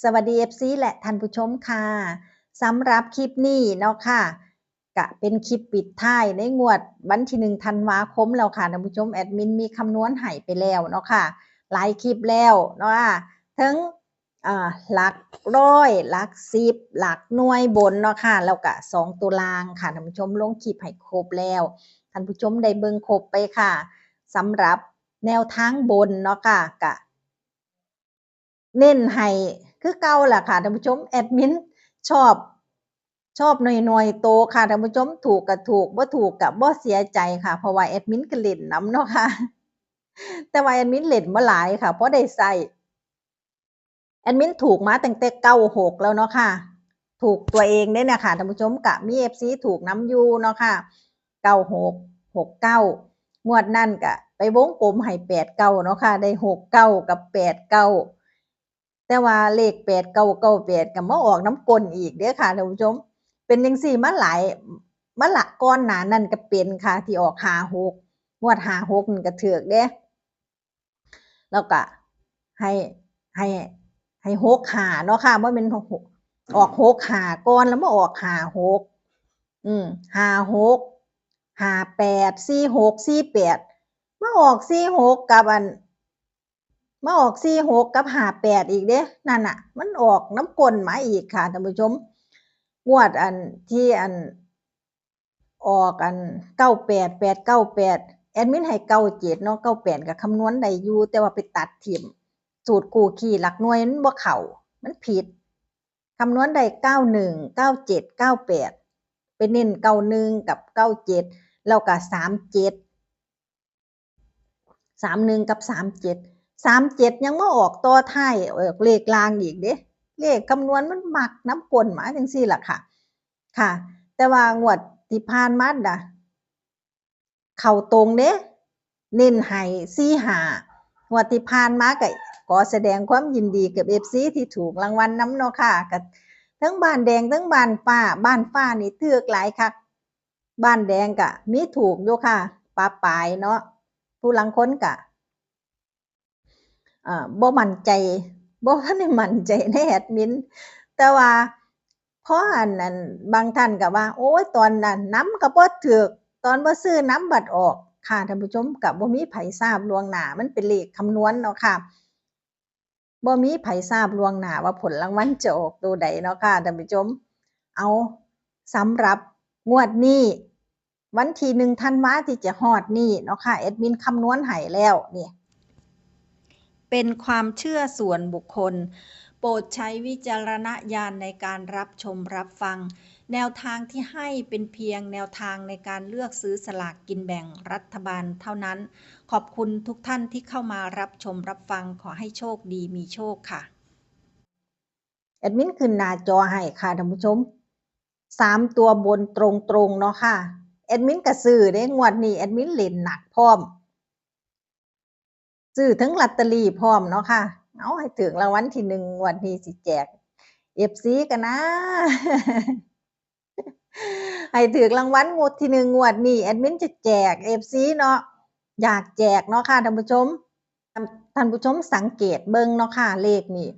ສະຫວັດດີ ເອັຟຊີ ແລະ ທ່ານຜູ້ຊົມຄ່ະ. ສຳລັບຄລິບນີ້ເນາະຄ່ະ ກະເປັນຄລິບປິດທ້າຍໃນງວດວັນທີໜຶ່ງ ທັນວາຄົມແລ້ວຄ່ະທ່ານຜູ້ຊົມ. ແອດມິນມີຄຳນວນໃຫ້ໄປແລ້ວເນາະຄ່ະ ຫຼາຍຄລິບແລ້ວເນາະ ເຖິງ ອ່າ ຫຼັກຮ້ອຍ ຫຼັກສິບ ຫຼັກໜ່ວຍບົນເນາະຄ່ະ ແລ້ວກະສອງຕົວລ່າງຄ່ະທ່ານຜູ້ຊົມ. ລົງຄລິບໃຫ້ຄົບແລ້ວ ທ່ານຜູ້ຊົມໄດ້ເບິ່ງຄົບໄປຄ່ະ. ສຳລັບແນວທາງບົນເນາະຄ່ະ ກະເນັ້ນໃຫ້ຄືເກົ່າລະຄ່ະທ່ານຜູ້ຊົມ. ແອດມິນຊອບ ຊອບໜ່ວຍໆໂຕຄ່ະທ່ານຜູ້ຊົມ. ຖືກກະຖືກ ບໍ່ຖືກກະບໍ່ເສຍໃຈຄ່ະ ເພາະວ່າແອດມິນກະຫຼິ້ນນຳເນາະຄ່ະ ແຕ່ວ່າແອດມິນຫຼິ້ນບໍ່ຫຼາຍຄ່ະ ພໍໄດ້ໃຊ້. ແອດມິນຖືກມາຕັ້ງແຕ່ເກົ້າຫົກແລ້ວເນາະຄ່ະ ຖືກຕົວເອງເດ້ນະຄ່ະທ່ານຜູ້ຊົມ. ກະມີ ເອັຟຊີ ຖືກນຳຢູ່ເນາະຄ່ະ ເກົ້າຫົກ ຫົກເກົ້າ. ງວດນັ້ນກະໄປວົງກົມໃຫ້ແປດເກົ້າເນາະຄ່ະ ໄດ້ຫົກເກົ້າກັບແປດເກົ້າ. ແຕ່ວ່າເລກແປດເກົ້າ ເກົ້າແປດ ກະມາອອກນຳກົ້ນອີກເດ້ຄ່ະທ່ານຜູ້ຊົມ. ເປັນຈັ່ງຊີ້ມາຫຼາຍ ມາລະ ກ່ອນໜ້ານັ້ນກະເປັນຄ່ະ ທີ່ອອກຫ້າຫົກ ງວດຫ້າຫົກນັ້ນກະຖືກເດ້. ແລ້ວກະໃຫ້ ໃຫ້ ໃຫ້ຫົກຫ້າເນາະຄ່ະ ບໍ່ແມ່ນຫົກ ອອກຫົກຫ້າກ່ອນ ແລ້ວມາອອກຫ້າຫົກ ອືມ ຫ້າຫົກ ຫ້າແປດ ສີ່ຫົກ ສີ່ແປດ ມາອອກສີ່ຫົກກັບອັນ ມາອອກສີ່ຫົກກັບຫ້າແປດອີກເດ້. ນັ້ນນະ ມັນອອກນຳກົ້ນມາອີກຄ່ະທ່ານຜູ້ຊົມ. ງວດອັນທີ່ອັນ ອອກອັນເກົ້າແປດ ແປດເກົ້າແປດ ແອດມິນໃຫ້ເກົ້າເຈັດເນາະ ເກົ້າແປດກະຄຳນວນໄດ້ຢູ່ ແຕ່ວ່າໄປຕັດຖິ້ມ ສູດຄູ່ຄີຫຼັກໜ່ວຍມັນບໍ່ເຂົ້າ ມັນຜິດ. ຄຳນວນໄດ້ເກົ້າໜຶ່ງ ເກົ້າເຈັດ ເກົ້າແປດ ໄປເນັ້ນເກົ້າໜຶ່ງກັບເກົ້າເຈັດ ແລ້ວກະສາມເຈັດ ສາມໜຶ່ງກັບສາມເຈັດ ສາມເຈັດຍັງມາອອກຕໍ່ທ້າຍ ເອີ ເລກລ່າງອີກເດ້. ເລກຄຳນວນມັນມັກນຳກົ້ນມາຈັ່ງຊີ້ລະຄ່ະ ຄ່ະ. ແຕ່ວ່າງວດທີ່ຜ່ານມານະ ເຂົ້າຕົງເດ້ ເນັ້ນໃຫ້ສີ່ຫ້າ ງວດທີ່ຜ່ານມາ ກະຂໍສະແດງຄວາມຍິນດີກັບ ເອັຟຊີ ທີ່ຖືກລາງວັນນຳເນາະຄ່ະ. ກະເຖິງບ້ານແດງເຖິງບ້ານຟ້າ ບ້ານຟ້ານີ້ຖືກຫຼາຍຄັກ ບ້ານແດງກະມີຖືກຢູ່ຄ່ະ ປະປາຍເນາະ. ຜູ້ລາງຄົນກະ ເອີ ບໍ່ໝັ້ນໃຈ ບໍ່ທັນໄດ້ໝັ້ນໃຈໃນແອດມິນ ແຕ່ວ່າພໍອັນ ອັນ ບາງທ່ານກະວ່າ ໂອ້ຍ ຕອນນັ້ນນຳກະບໍ່ຖືກ ຕອນບໍ່ຊື້ນຳບັດອອກ ຄ່ະທ່ານຜູ້ຊົມ. ກະບໍ່ມີໃຜຊາບລ່ວງໜ້າ ມັນເປັນເລກຄຳນວນເນາະຄ່ະ ບໍ່ມີໃຜຊາບລ່ວງໜ້າວ່າຜົນລາງວັນຈະອອກໂຕໃດເນາະຄ່ະທ່ານຜູ້ຊົມ. ເອົາ ສຳລັບງວດນີ້ ວັນທີໜຶ່ງ ທັນວາ ທີ່ຈະຮອດນີ້ເນາະຄ່ະ ແອດມິນຄຳນວນໃຫ້ແລ້ວນີ້ ເປັນຄວາມເຊື່ອສ່ວນບຸກຄົນ ໂປດໃຊ້ວິຈາລະນະຍານໃນການຮັບຊົມຮັບຟັງ. ແນວທາງທີ່ໃຫ້ເປັນພຽງແນວທາງໃນການເລືອກຊື້ສະຫຼາກກິນແບ່ງລັດຖະບານເທົ່ານັ້ນ. ຂອບຄຸນທຸກທ່ານທີ່ເຂົ້າມາຮັບຊົມຮັບຟັງ. ຂໍໃຫ້ໂຊກດີມີໂຊກຄ່ະ. ແອດມິນຂຶ້ນໜ້າຈໍໃຫ້ຄ່ະທ່ານຜູ້ຊົມ ສາມຕົວບົນຕົງໆເນາະຄ່ະ. ແອດມິນກະຊື້ເດ້ ງວດນີ້ແອດມິນຫຼິ້ນໜັກພ້ອມ ຊື້ເຖິງລອດເຕີຣີພ້ອມເນາະຄ່ະ. ເອົາ ໃຫ້ຖືກລາງວັນທີໜຶ່ງ ງວດນີ້ຊິແຈກເອັຟຊີກັນນາ ໃຫ້ຖືກລາງວັນງວດທີໜຶ່ງ ງວດນີ້ແອດມິນຈະແຈກເອັຟຊີເນາະ ຢາກແຈກເນາະຄ່ະທ່ານຜູ້ຊົມ. ທ່ານ ທ່ານຜູ້ຊົມສັງເກດເບິ່ງເນາະຄ່ະ ເລກນີ້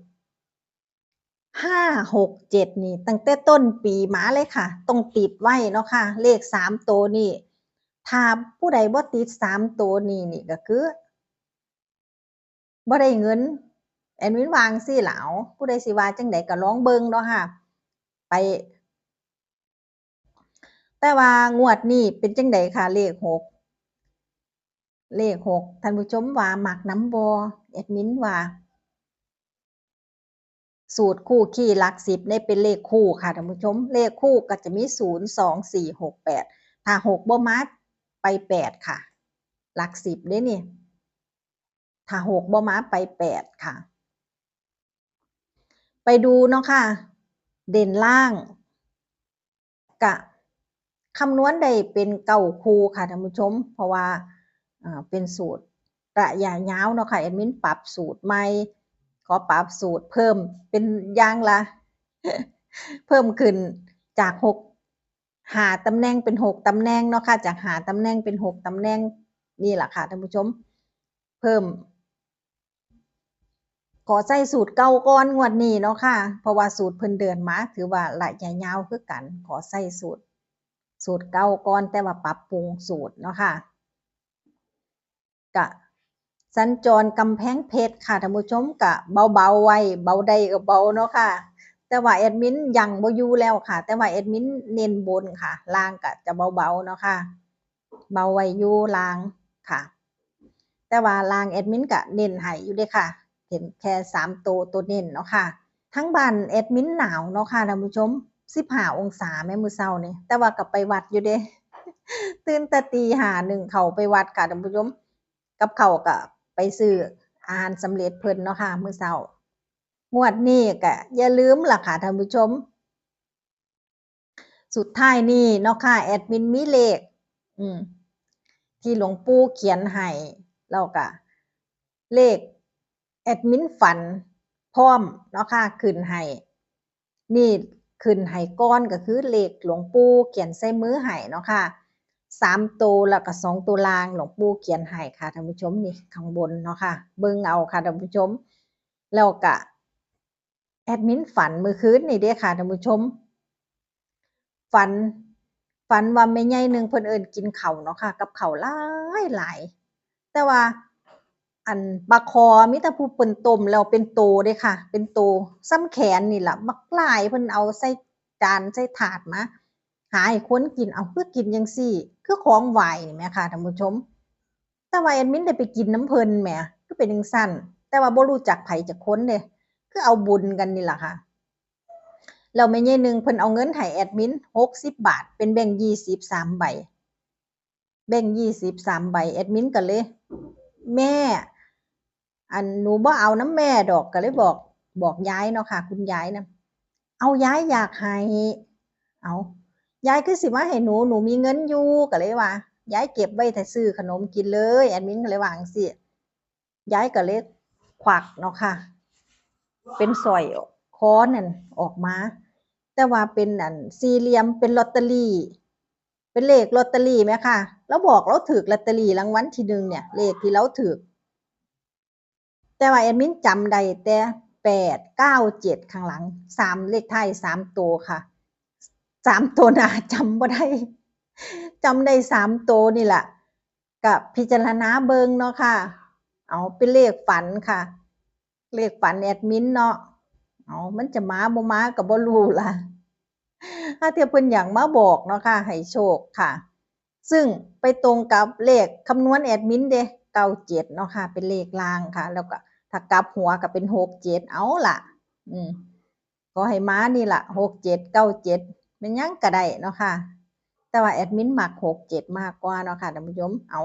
ຫ້າຫົກເຈັດນີ້ ຕັ້ງແຕ່ຕົ້ນປີມາເລີຍຄ່ະ ຕ້ອງຕິດໄວ້ເນາະຄ່ະ ເລກສາມໂຕນີ້. ຖ້າຜູ້ໃດບໍ່ຕິດສາມໂຕນີ້ນີ້ ກະຄືບໍ່ໄດ້ເງິນ ແອດມິນວ່າຈັ່ງຊີ້ລະ. ເອົາ ຜູ້ໃດຊິວ່າຈັ່ງໃດກະລອງເບິ່ງເນາະຄ່ະ ໄປ ແຕ່ວ່າງວດນີ້ເປັນຈັ່ງໃດຄ່ະ ເລກຫົກ ເລກຫົກ ທ່ານຜູ້ຊົມວ່າມັກນຳບໍ່? ແອດມິນວ່າ ສູດຄູ່ຄີຫຼັກສິບນີ້ເປັນເລກຄູ່ຄ່ະທ່ານຜູ້ຊົມ ເລກຄູ່ກະຈະມີ ສູນ ສອງ ສີ່ ຫົກ ແປດ ຖ້າຫົກບໍ່ມາ ໄປແປດຄ່ະ ຫຼັກສິບເດ້ນີ້ ຖ້າຫົກບໍ່ມາ ໄປແປດຄ່ະ. ໄປດູເນາະຄ່ະ ເດັ່ນລ່າງ ກະຄຳນວນໄດ້ເປັນເກົ້າຄູ່ຄ່ະທ່ານຜູ້ຊົມ ເພາະວ່າ ເປັນສູດໄລຍະຍາວເນາະຄ່ະ. ແອດມິນປັບສູດໃໝ່ ຂໍປັບສູດເພີ່ມເປັນຢ່າງລະ ເພີ່ມຂຶ້ນຈາກຫົກ ຫ້າຕຳແໜ່ງເປັນຫົກຕຳແໜ່ງເນາະຄ່ະ ຈາກຫ້າຕຳແໜ່ງເປັນຫົກຕຳແໜ່ງ ນີ້ລະຄ່ະທ່ານຜູ້ຊົມ ເພີ່ມ ຂໍໃຊ້ສູດເກົ່າກ່ອນງວດນີ້ເນາະຄ່ະ ເພາະວ່າສູດເພິ່ນເດີນມາຖືວ່າໄລຍະຍາວຄືກັນ. ຂໍໃຊ້ສູດ ສູດເກົ່າກ່ອນ ແຕ່ວ່າປັບປຸງສູດເນາະຄ່ະ. ກະສັນຈອນກຳແພງເພັດຄ່ະທ່ານຜູ້ຊົມ ກະເບົາໆໄວ້ ເບົາໄດ້ກໍເບົາເນາະຄ່ະ. ແຕ່ວ່າແອດມິນຍັງບໍ່ຢູ່ແລ້ວຄ່ະ ແຕ່ວ່າແອດມິນເນັ້ນບົນຄ່ະ ລ່າງກະຈະເບົາໆເນາະຄ່ະ. ເບົາໄວ້ຢູ່ລ່າງຄ່ະ ແຕ່ວ່າລ່າງແອດມິນກະເນັ້ນໃຫ້ຢູ່ເດ້ຄ່ະ ເຫັນແຄ່ສາມໂຕ ໂຕເນັ້ນເນາະຄ່ະ. ທາງບ້ານແອດມິນໜາວເນາະຄ່ະທ່ານຜູ້ຊົມ ສິບຫ້າອົງສາແມ້ມື້ເຊົ້ານີ້ ແຕ່ວ່າກໍໄປວັດຢູ່ເດ້ ຕື່ນແຕ່ຕີຫ້າໜຶ່ງເຂົ້າໄປວັດຄ່ະທ່ານຜູ້ຊົມ. ກັບເຂົ້າກໍໄປຊື້ອາຫານສຳເລັດເພິ່ນເນາະຄ່ະມື້ເຊົ້າ. ງວດນີ້ກໍຢ່າລືມລະຄ່ະທ່ານຜູ້ຊົມ ສຸດທ້າຍນີ້ເນາະຄ່ະ ແອດມິນມີເລກ ອືມ ທີ່ຫຼວງปู่ຂຽນໃຫ້ ແລ້ວກະເລກແອດມິນຝັນພ້ອມເນາະຄ່ະ ຂຶ້ນໃຫ້. ນີ້ຂຶ້ນໃຫ້ກ່ອນກໍຄືເລກຫຼວງປູ່ຂຽນໃສ່ມືໃຫ້ເນາະຄ່ະ ສາມໂຕ ແລ້ວກໍສອງໂຕລ່າງ ຫຼວງປູ່ຂຽນໃຫ້ຄ່ະທ່ານຜູ້ຊົມ. ນີ້ຂ້າງບົນເນາະຄ່ະ ເບິ່ງເອົາຄ່ະທ່ານຜູ້ຊົມ. ແລ້ວກະແອດມິນຝັນມື້ຄືນນີ້ເດ້ຄ່ະທ່ານຜູ້ຊົມ ຝັນ ຝັນວ່າແມ່ໃຫຍ່ໜຶ່ງເພິ່ນເອີ້ນກິນເຂົ້າເນາະຄ່ະ ກັບເຂົ້າຫຼາຍໆ ແຕ່ວ່າ ອັນ ປາຄໍ່ມີແຕ່ຜູ້ເພິ່ນຕົ້ມແລ້ວເປັນໂຕເດ້ຄ່ະ ເປັນໂຕສ່ຳແຂນນີ້ລະ ບັກຫຼາຍ ເພິ່ນເອົາໃສ່ຈານໃສ່ຖາດມາ ຫາໃຫ້ຄົນກິນ. ເອົ້າ ຄືກິນຈັ່ງຊີ້ ຄືຂອງໄຫວ້ນີ້ແໝ່ຄ່ະທ່ານຜູ້ຊົມ. ແຕ່ວ່າແອດມິນໄດ້ໄປກິນນຳເພິ່ນແໝ່ ຄືເປັນຈັ່ງຊັ້ນ ແຕ່ວ່າບໍ່ຮູ້ຈັກໃຜຈັກຄົນເດ້ ຄືເອົາບຸນກັນນີ້ລະຄ່ະ. ແລ້ວແມ່ໃຫຍ່ໜຶ່ງເພິ່ນເອົາເງິນໃຫ້ແອດມິນຫົກສິບບາດ ເປັນແບງຊາວສາມໃບ ແບງຊາວສາມໃບ ແອດມິນກໍເລີຍ ແມ່ ອັນ ໜູບໍ່ເອົານຳແມ່ດອກ ກໍເລີຍບອກ ບອກຍາຍເນາະຄ່ະ ຄຸນຍາຍນະ ເອົາ ຍາຍຢາກໃຫ້ ເອົາ ຍາຍຄືຊິມາໃຫ້ໜູ ໜູມີເງິນຢູ່ ກໍເລີຍວ່າ ຍາຍເກັບໄວ້ຖ້າຊື້ຂະໜົມກິນເລີຍ ແອດມິນກໍເລີຍວ່າຈັ່ງຊີ້. ຍາຍກໍເລີຍຄວັກເນາະຄ່ະ ເປັນສ້ອຍຄໍນັ້ນອອກມາ ແຕ່ວ່າເປັນ ອັນ ສີ່ຫຼ່ຽມ ເປັນລອດເຕີຣີ ເປັນເລກລອດເຕີຣີແໝ່ຄ່ະ. ລາວບອກລາວຖືກລອດເຕີຣີລາງວັນທີໜຶ່ງເນ່ຍ ເລກທີ່ລາວຖືກ ແຕ່ວ່າແອດມິນຈຳໄດ້ແຕ່ແປດເກົ້າເຈັດ ຂ້າງຫຼັງ ສາມ ເລກທ້າຍສາມໂຕຄ່ະ ສາມໂຕໜ້າຈຳບໍ່ໄດ້ ຈຳໄດ້ສາມໂຕນີ້ລະ ກະພິຈາລະນາເບິ່ງເນາະຄ່ະ. ເອົາ ເປັນເລກຝັນຄ່ະ ເລກຝັນແອດມິນເນາະ ເອົາ ມັນຈະມາບໍ່ມາກໍບໍ່ຮູ້ລະ ຫາເທື່ອເພິ່ນຢາກມາບອກເນາະຄ່ະ ໃຫ້ໂຊກຄ່ະ. ຊຶ່ງໄປຕົງກັບເລກຄຳນວນແອດມິນເດ້ ເກົ້າເຈັດເນາະຄ່ະ ເປັນເລກລ່າງຄ່ະ ແລ້ວກໍຖ້າກັບຫົວກໍເປັນຫົກເຈັດ ເອົາລະ ອືມ ຂໍໃຫ້ມານີ້ລະ ຫົກເຈັດ ເກົ້າເຈັດ ແມ່ນຫຍັງກໍໄດ້ເນາະຄ່ະ ແຕ່ວ່າແອດມິນມັກຫົກເຈັດມາກກວ່າເນາະຄ່ະທ່ານຜູ້ຊົມ. ເອົາ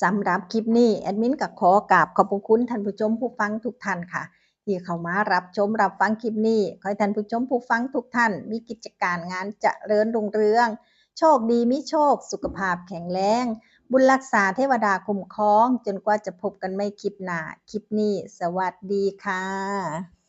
ສຳລັບຄລິບນີ້ ແອດມິນກໍຂໍກາບຂອບພະຄຸນທ່ານຜູ້ຊົມຜູ້ຟັງທຸກທ່ານຄ່ະ ທີ່ເຂົ້າມາຮັບຊົມຮັບຟັງຄລິບນີ້. ຂໍໃຫ້ທ່ານຜູ້ຊົມຜູ້ຟັງທຸກທ່ານ ມີກິດຈະການງານຈະເລີນຮຸ່ງເຮືອງ, ໂຊກດີມີໂຊກ, ສຸຂະພາບແຂງແຮງ, ບຸນຮັກສາເທວະດາຄຸ້ມຄອງ. ຈົນກວ່າຈະພົບກັນໃໝ່ຄລິບໜ້າ, ຄລິບນີ້ສະຫວັດດີຄ່ະ.